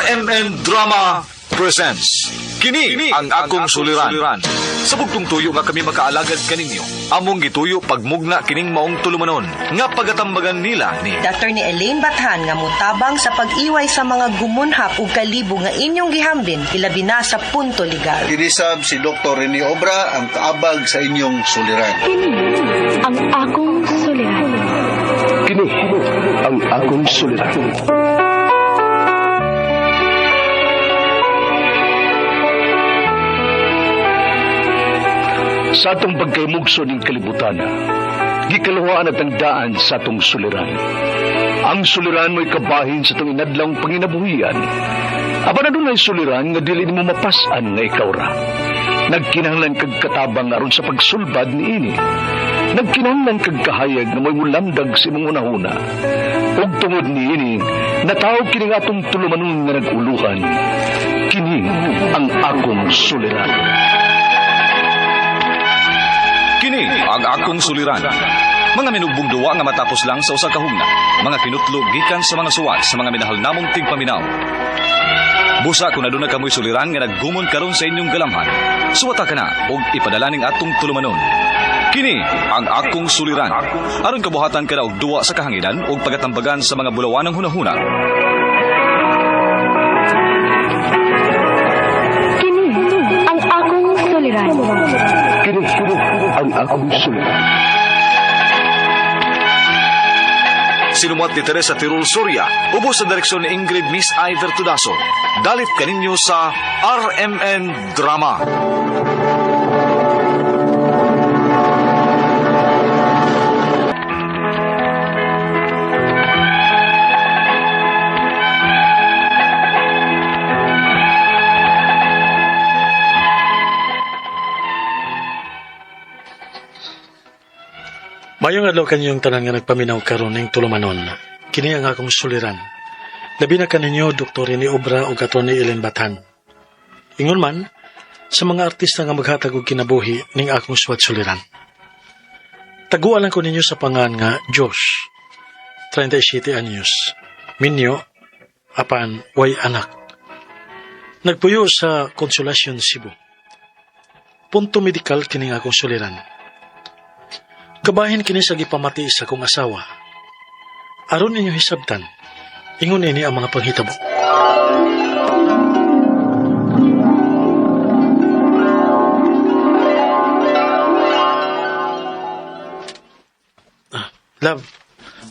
RMN Drama presents Kini ang akong suliran. Sa bugtong tuyo nga kami makaalagad kaninyo, among gituyo pagmugna kining maong tulumanon nga pagatambagan nila ni Dr. ni Elaine Bathan nga mutabang sa pag-iway sa mga gumunhap ug kalibo nga inyong gihambin ilabi na sa punto legal. Kinisab si Dr. Rene Obra ang kaabag sa inyong suliran. Kini ang akong suliran. Kini ang akong suliran. Sa atong pagkaymugso ning kalibutan, gikaluhaan at ang daan sa atong suliran. Ang suliran mo'y kabahin sa atong inadlawng panginabuhian. Apan adunay suliran nga dili nimo mapas-an nga ikaw ra. Nagkinahanglan kag katabang aron sa pagsulbad niini. Nagkinahanglan kag kahayag nga mo'y mulamdag sa imong hunahuna. Ug tungod niini, natawag kini nga atong tulumanon nga nag-uluhan. Kini ang akong suliran. Kini ang akong suliran. Mga minugbong duwa nga matapos lang sa usa ka hugna. Mga kinutlo gikan sa mga suwat sa mga minahal namong tigpaminaw. Busa kung aduna kamoy suliran nga naggumon karon sa inyong galamhan. Suwata ka na og ipadala ning atong tulumanon. Kini ang akong suliran. Aron kabuhatan ka na og duwa sa kahanginan ug pagatambagan sa mga bulawanang hunahuna. Kini ang akong suliran. Kini ang akong suliran. Sinumuat ni Teresa Tirul Soria, ubos sa direksyon ni Ingrid Miss Iver Tudaso. Dalit kaninyo sa RMN Drama. Mayong adlaw kanyong tanan nga nagpaminaw karon ning tulumanon. Kini ang akong suliran. Labi na kaninyo Dr. Rene Obra ug Atty. Ellen Bathan. Ingon man sa mga artista nga maghatag og kinabuhi ning akong suwat suliran. Taguan lang ko ninyo sa pangan nga Josh, 37 anyos, minyo, apan way anak. Nagpuyo sa Consolacion, Cebu. Punto medikal kini nga akong suliran. Kabahin kini sa gipamati sa akong asawa. Aron ninyo hisabtan, ingon ini ang mga panghitabo. Ah, love,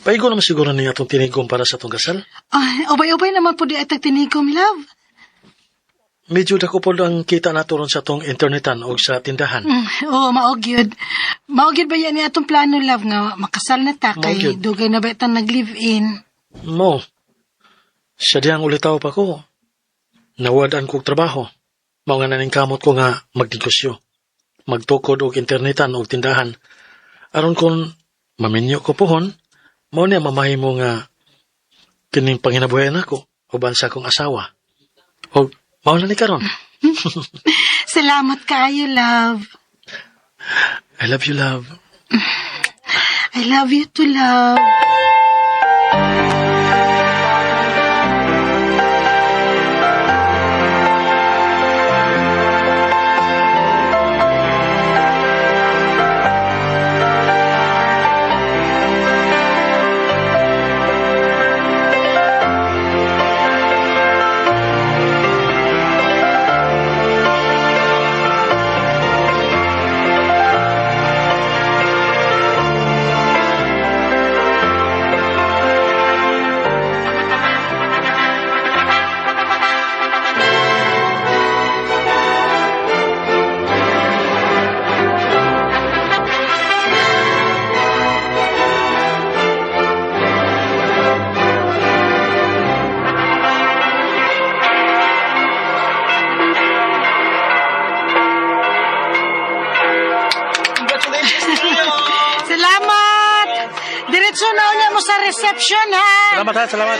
paigo naman siguro niya itong tinigom para sa itong kasal. Ay, ubay-ubay naman po di ay tagtinigom, love. Medyo dako po ang kita nato ron sa itong internetan o sa tindahan. Oo, maog yun. Maog yun ba yan ni atong plano, love, nga makasal na ta Maog kay yun. dugay na ba itang nag-live-in. Mo, siya diyang ulitaw pa ko. Nawadaan kog trabaho. Mao nga naning kamot ko nga magnegosyo. Magtukod og internetan og tindahan. Aron kon maminyo ko pohon, mao niya mamahimo nga kining panginabuhian nako uban sa akong asawa. Og mao na ni karon. Salamat kaayo, love. I love you, love. I love you too, love. Salamat! Diretso na unya mo sa reception, ha? Salamat ha, salamat.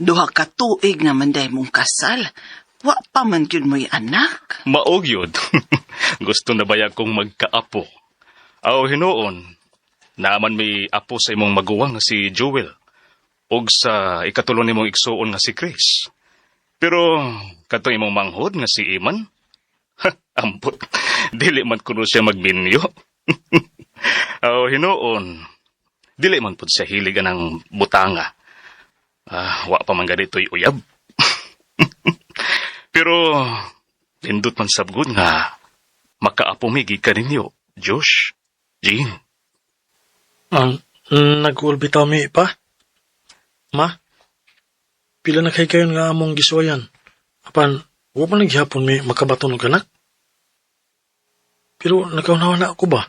Duha ka tuig naman day mong kasal. Wa pa man gyud mo'y anak. Maog yun. Gusto na baya kong magkaapo. Aw hinuon, naaman may apo sa imong maguwang nga si Jewel ug sa ikatulo nimong igsuon nga si Chris. Pero katong imong manghod nga si Iman, ha, ambot, dili man kuno siya magminyo. Aw hinuon, dili man pud siya hilig anang butanga. Ah, wa pa man ganito'y uyab. Pero nindot man sabgod nga makaapo mi gikan ninyo, Josh, Jean. Ang nag-uol bitaw mi pa. Ma, pila na kay kayon nga among gisuwayan. Apan, wa pa naghihapon mi makabaton og anak. Pero nakaunawa na ako ba?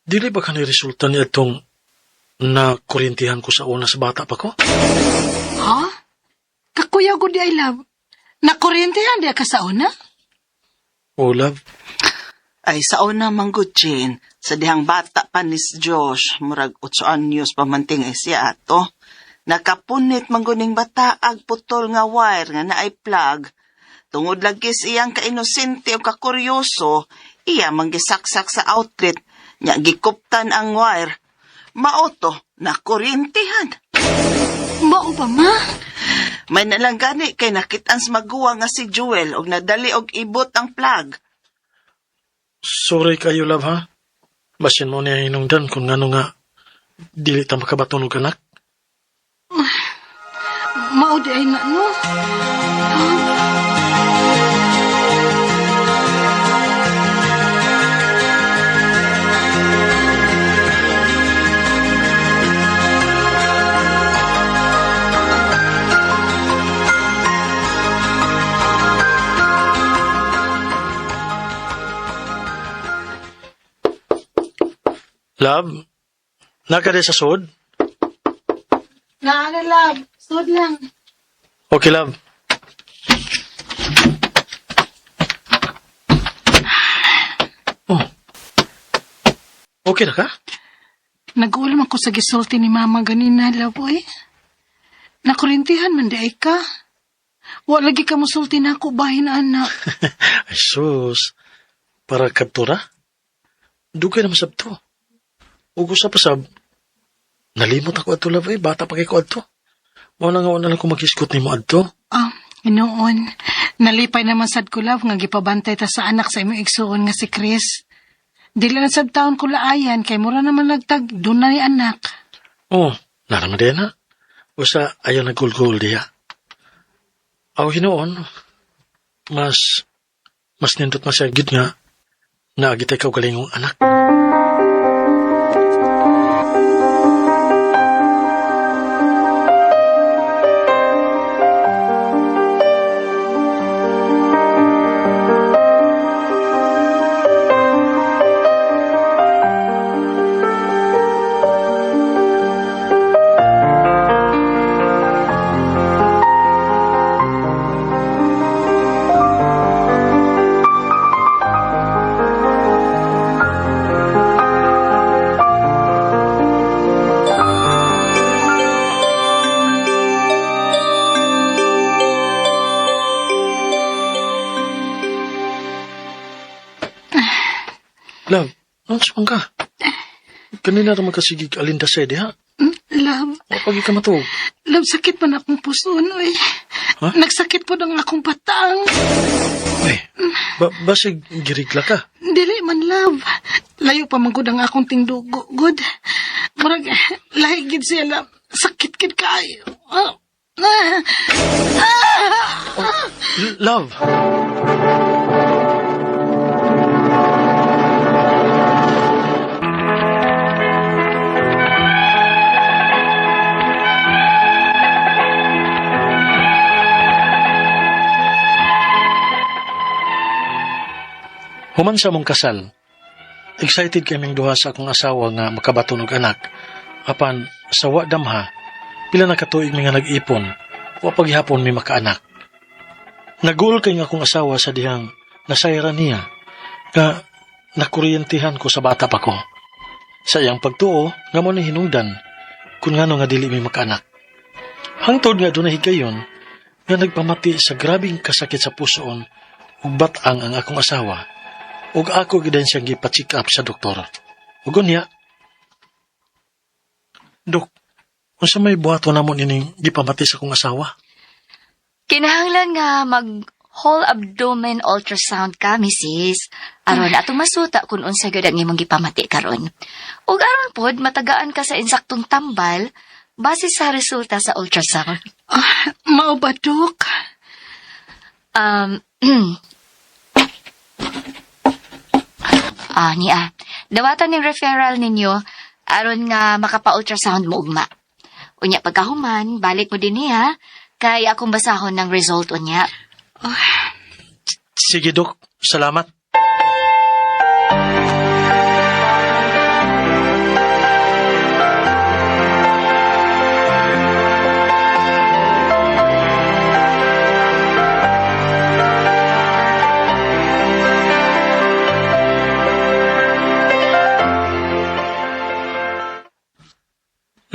Dili ba kanay resulta ni atong na kuryentihan ko sa una sa bata pa ko? Ha? Kakuya ko di ay love. Nakuryentehan di ka sa una? Oh, love, Ay, sa una man gud, Jane, sa dihang bata pa ni Josh, murag 8 anyos pa man tingay siya ato. Nakapunit man gud ning bata ag putol nga wire nga naay plug. Tungod lagi sa iyang kainosente o kakuryoso, iya man gisaksak sa outlet, nya gikuptan ang wire. Mao to, nakuryentehan. Mao ba, ma? May nalang gani kay nakitaan sa maguwa nga si Jewel og nadali og ibot ang plug. Sorry kayo, love, ha? Basin mo niya hinungdan kung ngano nga dili ta makabaton og anak. Mao di ay na, no? Love, naka sa sod? Naana, love. Sud lang. Okay, love. Oh. Okay na ka? Nag-ulam ako sa gisulti ni mama ganina, love, oy. Nakurintihan man di ay ka. Wa lagi ka musulti na ako bahin, anak. Ay, sus. Para kaptura? Dugay na masab to. Ug usa pa sab, nalimot ako adto love, eh. Bata pa kay ko adto. Mao na nga wala lang ko maghisgot nimo adto. Ah, noon. Nalipay naman sad ko, love, nga gipabantay ta sa anak sa imong igsuon nga si Chris. Dili na sad taon ko laayan, kay mura naman nagtag, doon na ni anak. Oh, naraman din ha. Usa ayaw nagulgul diya. Aw hinuon, mas mas nindot man siya gid nga naagitay ka galingong anak. Love, ano sa ka? Kanina ra magkasigig alinda sa diha. Love, Wa pagi ka matuog. love, sakit man akong puso, oy. Ha? Nagsakit po ang akong patang. Ay, ba basig girigla ka. Dili man, love. Layo pa man gud ang akong tingdugo, good. Murag, lahi gid siya, love. Sakit gid kaayo. Ah, ah, ah. Love. Human sa mong kasal, excited kaming duha sa akong asawa nga makabaton og anak. Apan sa wa damha, pila na katuig mi nga nag-ipon, wa paghihapon mi makaanak. Nagul kay nga akong asawa sa dihang nasayra niya nga nakuryentihan ko sa bata pa ko. Sa iyang pagtuo nga mo ni hinungdan kung ngano nga dili mi makaanak. Hangtod nga dunay higayon nga nagpamati sa grabing kasakit sa pusoon ug bat-ang ang akong asawa ug ako gid siyang gipa-check up sa doktor. Ug unya, Dok, unsa may buhaton namo nining gipamati sa akong asawa? Kinahanglan nga mag whole abdomen ultrasound ka, misis. Aron atong masuta kung unsa gyud ang imong gipamati karon. Ug aron pod matagaan ka sa insaktong tambal base sa resulta sa ultrasound. Ah, mao ba, Dok? Niya. Dawatan ning referral ninyo aron nga makapa-ultrasound mo ugma. Unya pagkahuman, balik mo din niya kay akong basahon ng result unya. Sige, Dok. Salamat.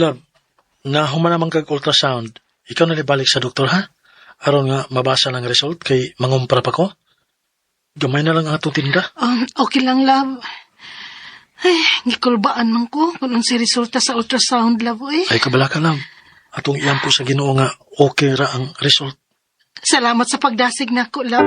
Love, nahuman naman kag ultrasound. Ikaw na balik sa doktor, ha? Aron nga mabasa ng result kay mangumpra pa ko. Gamay na lang ang atong tinda. Okay lang, love. Ay, gikulbaan man ko kung unsay resulta sa ultrasound, love, eh. Ay kabala ka lang. Atong iyampo sa Ginoo nga okay ra ang result. Salamat sa pagdasig nako, love.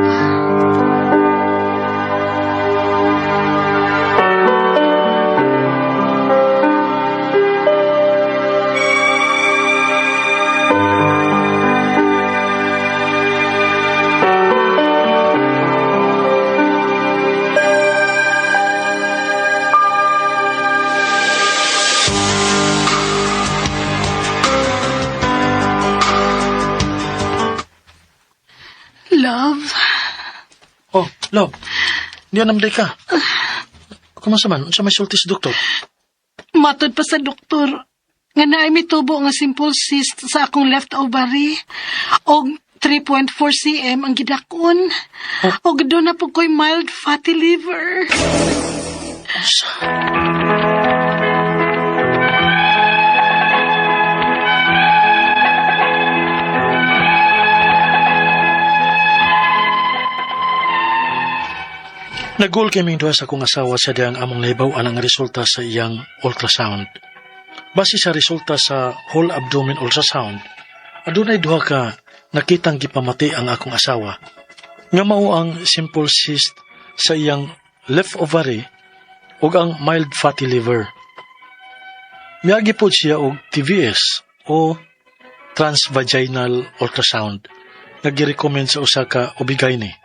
Love, Oh, love. Niya namday ka. Kumusta man? Unsa may sulti sa doktor? Matod pa sa doktor nga naay mitubo nga simple cyst sa akong left ovary og 3.4 cm ang gidakon. Og doon na po ko'y mild fatty liver. Unsa? Nagul kaming duha sa akong asawa sa diyang among nahibaw-an ang resulta sa iyang ultrasound. Base sa resulta sa whole abdomen ultrasound, adunay duha ka nakitang gipamati ang akong asawa. Nga mao ang simple cyst sa iyang left ovary ug ang mild fatty liver. Miagi pod siya og TVS o transvaginal ultrasound nga girecommend sa usa ka OB-GYN.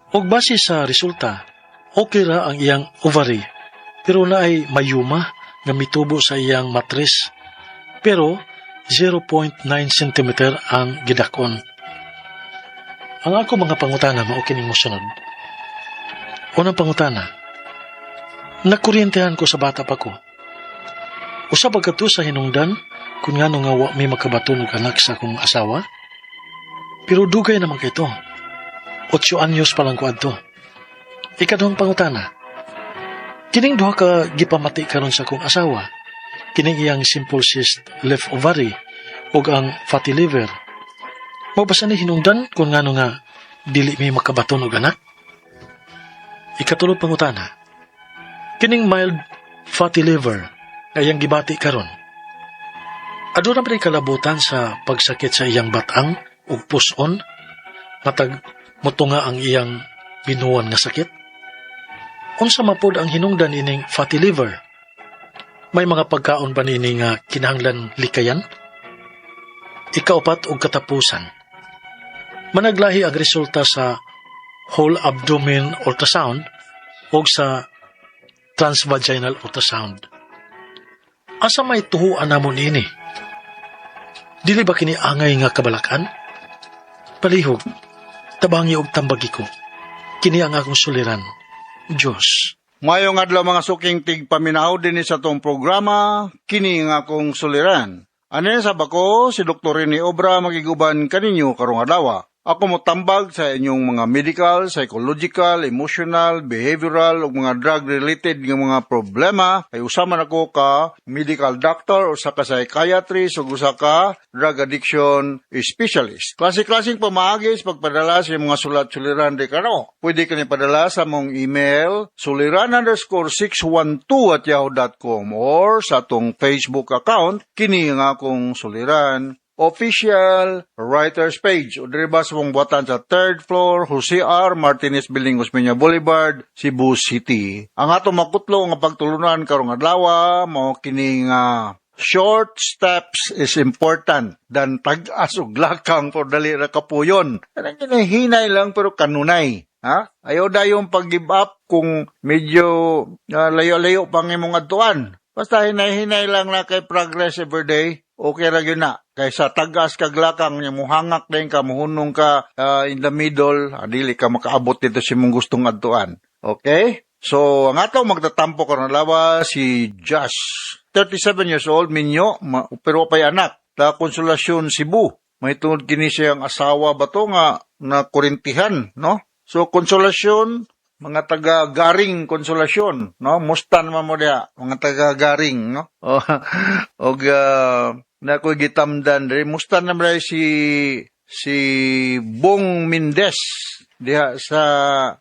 Og base sa resulta, okay ra ang iyang ovary, pero naay mayuma nga mitubo sa iyang matres, pero 0.9 cm ang gidakon. Ang ako mga pangutana mao kining mosunod. Unang pangutana, nakuryentehan ko sa bata pa ko. Usa ba kadto sa hinungdan kung ngano nga wa may makabaton og anak sa akong asawa? Pero dugay naman kay to. 8 anyos pa lang ko adto. Ikaduhang pangutana, kining duha ka gipamati karon sa akong asawa, kining iyang simple cyst left ovary ug ang fatty liver. Mao ba sa ni hinungdan kung ngano nga dili mi makabaton og anak? Ikatulong pangutana, kining mild fatty liver nga iyang gibati karon, aduna ba kalabutan sa pagsakit sa iyang batang ug puson matag motunga ang iyang binuwan nga sakit? Unsa man pod ang hinungdan ining fatty liver? May mga pagkaon ba niini nga kinahanglan likayan? Ikaupat og katapusan, managlahi ang resulta sa whole abdomen ultrasound o sa transvaginal ultrasound. Asa may tuhuan namo niini? Dili ba kini angay nga kabalakan? Palihog, tabangi og tambagi ko. Kini ang akong suliran. Diyos. Mayong adlaw mga suking tigpaminaw dinhi sa tong programa, kini nga akong suliran. Ani sa bako si Dr. Rene Obra magiguban kaninyo karong adlaw. Ako mo tambag sa inyong mga medical, psychological, emotional, behavioral ug mga drug-related nga mga problema. Ay usa man ako ka medical doctor, usa ka psychiatrist ug usa ka drug addiction specialist. Klase-klaseng pamaagi sa pagpadala sa inyong mga sulat-suliran di kano. Pwede kini padala sa among email suliran_612@yahoo.com or sa atong Facebook account, kini nga akong suliran official writers page, o diri ba sa mong buhatan sa third floor, Jose R. Martinez Building, Osmeña Boulevard, Cebu City. Ang atong makutlo nga pagtulunan karong adlaw mao kini nga "Short steps is important than tag-as og lakang for dali ra kapuyon." Kanang kinahinay lang pero kanunay. Ha? Ayaw dayong pag-give up kung medyo layo-layo pang imong adtuan. Basta hinay-hinay lang na kay progress every day, okay ra gyud na. Kaysa tagas kag lakang nya muhangak din ka, muhunong ka in the middle, dili ka makaabot dito sa imong gustong adtuan. Okay? So, ang atong magtatampo karon adlaw si Josh. 37 years old, minyo, pero pay anak. Ta Konsolasyon, Cebu. May tungod kini siyang asawa ba to nga na kurintihan, no? So, Konsolasyon, mga taga Garing Konsolasyon, no? Musta naman mo diha, mga taga Garing, no? O, og na ko'y gitamdan diri. Musta naman diri si Bong Mendez diha sa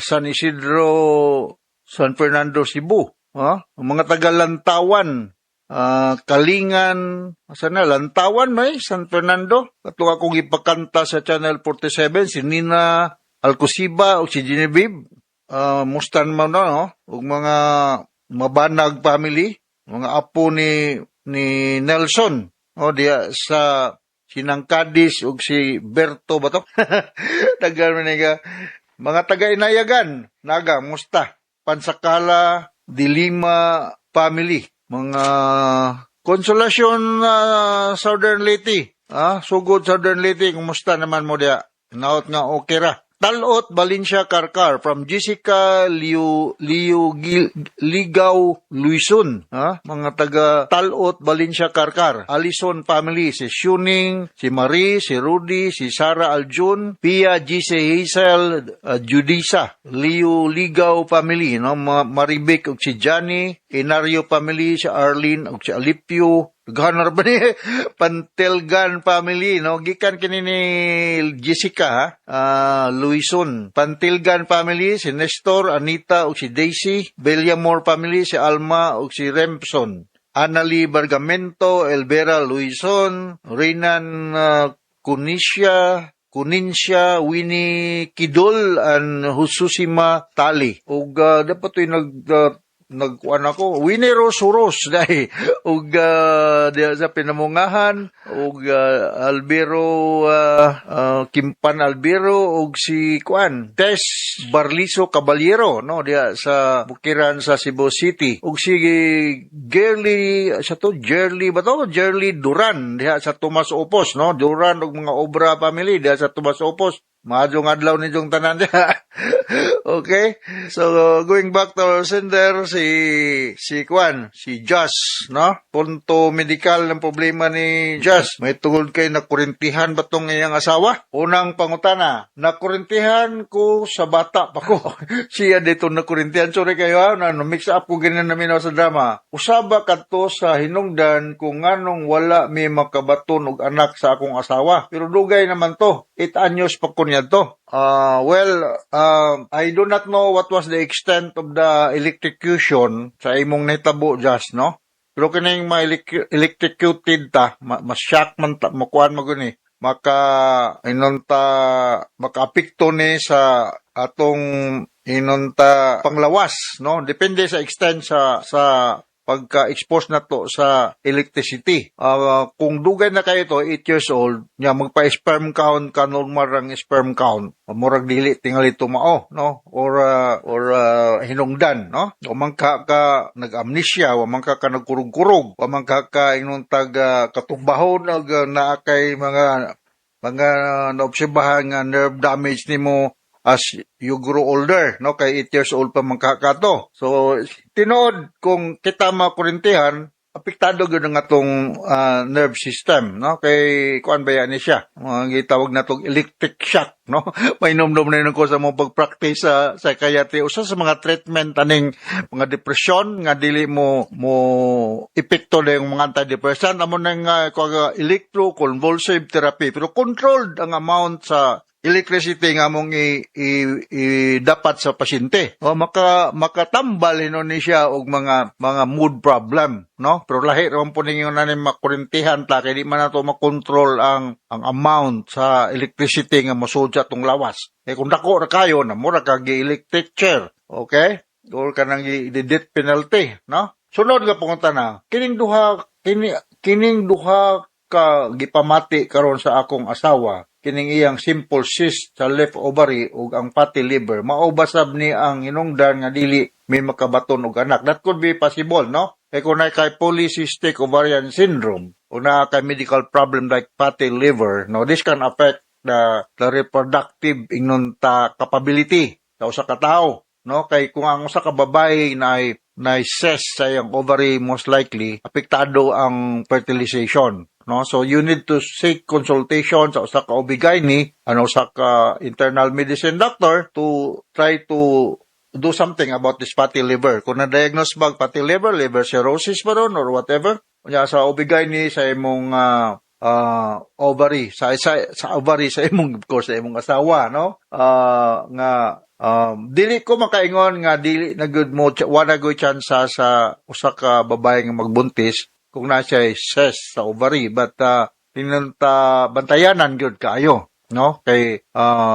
San Isidro, San Fernando, Cebu. Ha? Ang mga taga Lantawan, Kalingan, asa na, Lantawan may, San Fernando. Kato akong ipakanta sa Channel 47, si Nina Alcosiba o si Genevieve. Musta naman na, no? Ug mga Mabanag family, mga apo ni Nelson, o diya sa Sinangkadis ug si Berto ba to? Tagal man ka. Mga taga Inayagan, Naga, musta? Pansakala, Dilima family, mga Konsolasyon, Southern Leyte. Ah, Sugod, Southern Leyte, kumusta naman mo diya? Naot nga okay ra. Talot, Valencia, Carcar from Jessica Liu Liu Gil, Ligaw Luison, ha? Mga taga Talot, Valencia, Carcar. Alison family, si Shuning, si Marie, si Rudy, si Sara Aljun, Pia Gise Hazel, Judisa, Liu Ligaw family, no? Maribik ug si Johnny, Inario family, si Arlene ug si Alipio. Daghan na ba ni Pantelgan family, no? Gikan kini ni Jessica, ha? Luison. Pantilgan family, si Nestor, Anita ug si Daisy. Bellamore family, si Alma ug si Rempson. Annalie Bergamento, Elvera Luison, Renan Kunisha, Kuninsya, Winnie Kidul, and Hususima Tali. Ug dapat to'y nagkuan ako Winnie Rose Huros dai ug diha sa Pinamungahan ug Albero Kimpan Albero ug si kuan Tess Barliso Caballero, no, diha sa Bukiran sa Cebu City ug si Gerly sa to Gerly ba to Gerly Duran diha sa Tomas Opos, no? Duran ug mga Obra family diha sa Tomas Opos. Maayong adlaw ninyong tanan diha. Okay? So, going back to our sender, si Kwan, si Josh, no? Punto medical ng problema ni Josh. May tungod kay nakurintihan ba tong iyang asawa? Unang pangutana, nakurintihan ko sa bata pa ko. Siya dito nakurintihan. Sorry kayo ha, na mix up ko ganyan namin sa drama. Usaba kadto sa hinungdan kung nganong wala may makabaton og anak sa akong asawa. Pero dugay naman to. 8 anyos pa ko niya to. Well, I do not know what was the extent of the electrocution sa imong nahitabo, Just, no? Pero kining ma-electrocuted ta, ma-shock man ta, makuan mo guni, maka inonta makaapekto ni sa atong inonta panglawas, no? Depende sa extent sa pagka-expose na to sa electricity. Kung dugay na kayo to, 8 years old, nya magpa-sperm count ka, normal ang sperm count. Murag dili tingali mao, no? Or hinungdan, no? O man ka nag-amnesia, wa man ka nagkurog-kurog, wa man ka inon tag katumbahon og naa kay mga naobserbahan nga nerve damage nimo as you grow older, no? Kay 8 years old pa man ka to. So, tinuod, kung kita makurintihan, apektado gyud ang atong nerve system, no? Kay kuan ba yan ni siya, mga gitawag natong electric shock, no? Mainumdum na ko sa mga pag-practice sa psychiatry, usa sa mga treatment aning mga depression nga dili mo mo epekto na yung mga antidepressant amo nang electroconvulsive therapy, pero controlled ang amount sa electricity nga mong i dapat sa pasyente. O makatambal hinon ni siya og mga mood problem, no? Pero lahi ra man po ninyo na ni makurintihan ta kay di man nato makontrol ang amount sa electricity nga mosud sa atong lawas. Eh kung dako ra kayo na mura ka gi electric chair, okay? Or kanang gi death penalty, no? Sunod nga pangutana, kining duha ka gipamati karon sa akong asawa, kining iyang simple cyst sa left ovary ug ang fatty liver, mao ba sab ni ang hinungdan nga dili may makabaton og anak? That could be possible, no? Kay kung naa kay polycystic ovarian syndrome o naa kay medical problem like fatty liver, no, this can affect the reproductive, ingnon ta, capability sa usa ka tawo, no? Kay kung ang usa ka babae na cyst sa iyang ovary, most likely apektado ang fertilization, no? So you need to seek consultation sa usa ka OB-GYN, ano, usa ka internal medicine doctor to try to do something about this fatty liver. Kung na-diagnose ba fatty liver, liver cirrhosis ba ron or whatever. Unya sa OB-GYN sa imong ovary, sa ovary sa imong, of course, sa imong asawa, no? Nga dili ko makaingon nga dili na good mo, wala gyud chance sa usa ka babae nga magbuntis kung naa siya cyst sa ovary, but tinunta bantayanan gyud kaayo, no, kay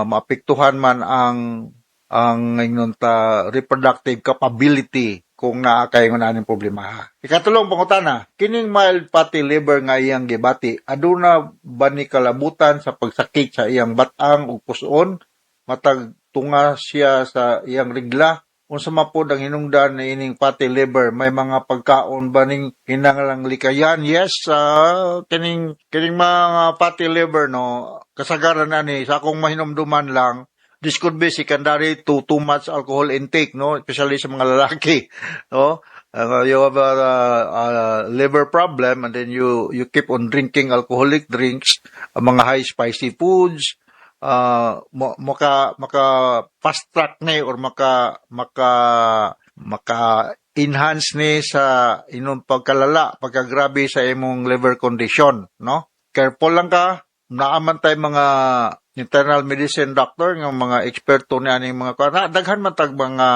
maapektuhan man ang ingnon ta reproductive capability kung naa kay nga aning problema. Ikatulong pangutana, kining mild fatty liver nga iyang gibati, aduna ba ni kalabutan sa pagsakit sa iyang batang ug puson matag tunga siya sa iyang regla? Unsa man pod ang hinungdan ni ining fatty liver? May mga pagkaon ba ning kinahanglang likayan? Yes, kining mga fatty liver, no, kasagaran ani sa akong mahinumduman lang, this could be secondary to too much alcohol intake, no, especially sa mga lalaki, no? You have a liver problem and then you keep on drinking alcoholic drinks, mga high spicy foods, maka fast track ni or maka enhance ni sa inyong pagkalala, pagkagrabe sa imong liver condition, no? Careful lang ka, naa man tay mga internal medicine doctor nga mga eksperto ni aning mga kuan. Daghan man tag mga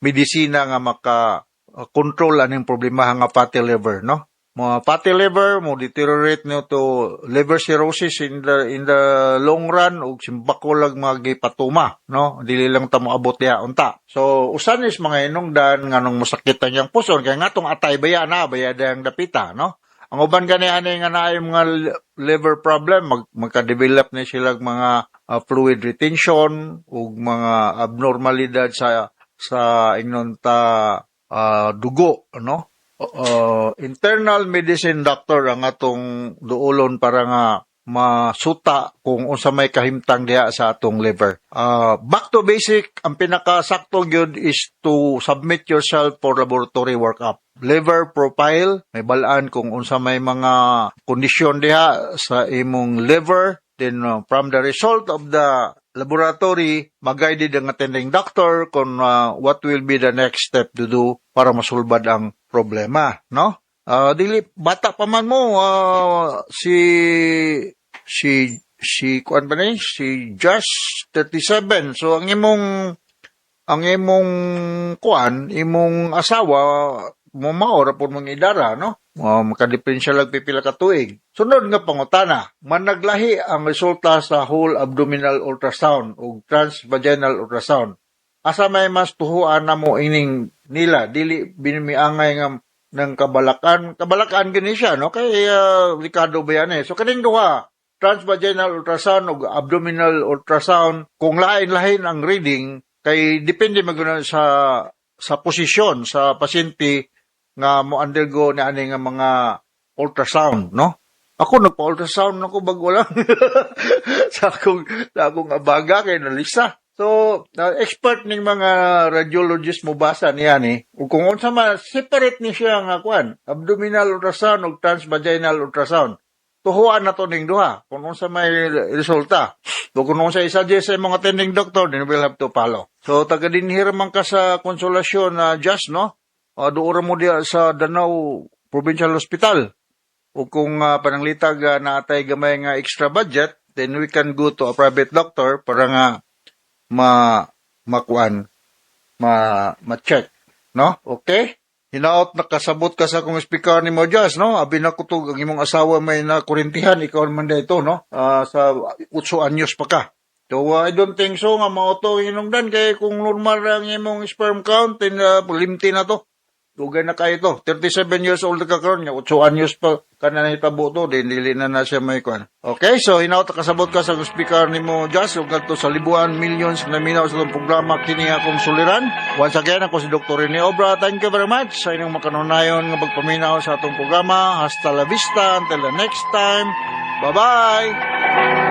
medisina nga maka control aning problema nga fatty liver, no? Mga fatty liver mo deteriorate no to liver cirrhosis in the long run ug simbako lang mga gipatuma, no? Dili lang ta moabot diha unta. So usan is mga hinungdan nganong mosakit ang iyang puson, kay ngatong atay baya na baya dayang dapita, no? Ang uban gani ani nga naay mga liver problem, magka-develop ni sila mga fluid retention ug mga abnormalidad sa ingnon ta dugo, no? Internal medicine doctor ang atong duolon para nga masuta kung unsa may kahimtang diha sa atong liver. Back to basic, ang pinakasakto gyud is to submit yourself for laboratory workup. Liver profile, may balaan kung unsa may mga kondisyon diha sa imong liver. Then from the result of the laboratory, mag-guided ang attending doctor kung what will be the next step to do para masulbad ang problema, no? Dili bata pa man mo, si kuan ba ni? Si Josh, 37. So ang imong kuan, imong asawa mo mao ra pud mong idara, no? Makadiperensya lang pipila ka tuig. Sunod nga pangutana, managlahi ang resulta sa whole abdominal ultrasound ug transvaginal ultrasound. Asa may mas tuhuan namo ining nila? Dili binimiangay nga ng kabalakan. Kabalakan gini siya, no? Kay Ricardo Bayane. So kaning duha, transvaginal ultrasound ug abdominal ultrasound, kung lain-lain ang reading, kay depende man gud sa posisyon sa pasyente nga mo undergo na ani nga mga ultrasound, no? Ako nagpa-ultrasound ako bago lang sa akong abaga kay nalisa. So So, expert ning mga radiologist mo basa niya ni. Ug kung unsa man, separate ni siya nga kuan, abdominal ultrasound ug transvaginal ultrasound. Tuhuan na to ning duha kung unsa may resulta. O kung unsa i-suggest sa imong attending doctor, then we'll have to follow. So, taga dinhi ra man ka sa Konsolasyon na just, no? Doon ra mo diya sa Danao Provincial Hospital. O kung pananglitag naatay gamay nga extra budget, then we can go to a private doctor para nga ma makuan ma ma-check, no? Okay, hinaot nakasabot ka sa akong speaker ni mo, Jazz, no? Abi na kutog ang imong asawa may nakurintihan, ikaw man dito, no? Sa 8 anyos pa ka. So, I don't think so nga mao to hinungdan kay kung normal ra ang imong sperm count, then limti na to. Dugay na kayo to. 37 years old ka karon, nga 8 anyos pa ka na nahitabo to, din dili na na siya may kuan. Okay, so hinaot kasabot ka sa speaker nimo, Jazz, ug ngadto sa libuan millions na minaw sa atong programa, kini akong suliran. Once again, ako si Dr. Rene Obra. Thank you very much sa inyong makanunayon nga pagpaminaw sa atong programa. Hasta la vista, until the next time. Bye-bye.